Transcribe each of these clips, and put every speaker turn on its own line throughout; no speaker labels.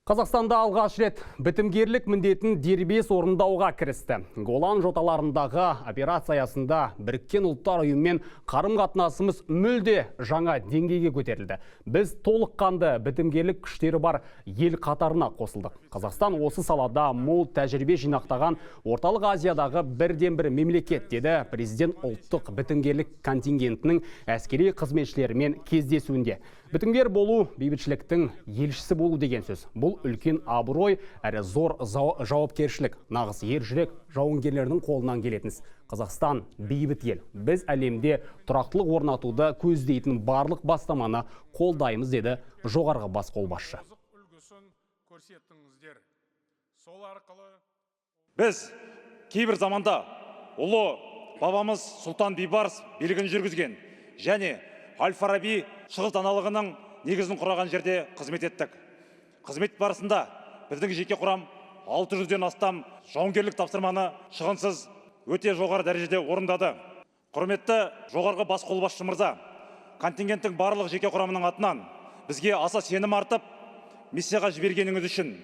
Қазақстанда алғаш рет бітімгерлік міндетін дербес орындауға кірісті. Голан жоталарындағы операция аясында Біріккен Ұлттар Ұйымымен қарым-қатынасымыз мүлде жаңа деңгейге көтерілді. Біз толыққанды бітімгерлік күштері бар ел қатарына қосылдық. Қазақстан осы салада мол тәжірибе жинақтаған Орталық Азиядағы бірден-бір мемлекет, деді президент ұлттық бітімгерлік контингентінің әскери қызметшілерімен кездесуінде. Бітімгер болу — бейбітшіліктің елшісі болу деген сөз. Бұл үлкен абырой әрі зор жауапкершілік. Нағыз ер жүрек жауынгерлердің қолынан келетін іс. Қазақстан — бейбіт ел. Біз әлемде тұрақтылық орнатуды көздейтін барлық бастаманы қолдаймыз, деді жоғарғы бас қолбасшы.
Үлгісін көрсеттіңіздер. Сол арқылы
Біз кейбір заманда ұлы бабамыз Сұлтан Бейбарыс билігін жүргізген және әл Фараби Шығыс даналығының негізін құраған жерде қызмет еттік. Қызмет барысында біздің жеке құрам 600-ден астам жауынгерлік тапсырманы шығынсыз, өте жоғары дәрежеде орындады. Құрметті жоғарғы бас қолбасшы мырза, контингенттің барлық жеке құрамының атынан бізге аса сенім артып, миссияға жібергеніңіз үшін,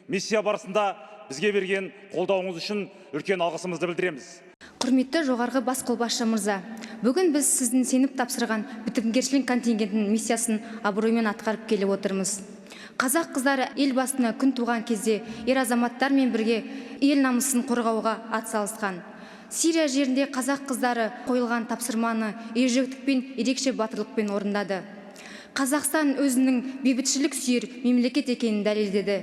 миссия барысында бізге берген қолдауыңыз үшін үлкен алғысымызды білдіреміз.
Құрметті жоғарғы бас қолбасшы мырза, бүгін біз сіздің сеніп тапсырған бітімгершілік контингентінің миссиясын абыроймен атқарып келіп отырмыз. Қазақ қыздары ел басына күн туған кезде ер азаматтармен бірге ел намысын қорғауға атсалысқан. Сирия жерінде қазақ қыздары қойылған тапсырманы ержүректікпен, ерекше батырлықпен орындады. Қазақстан өзінің бейбітшілік сүйер мемлекет екенін дәлелдеді.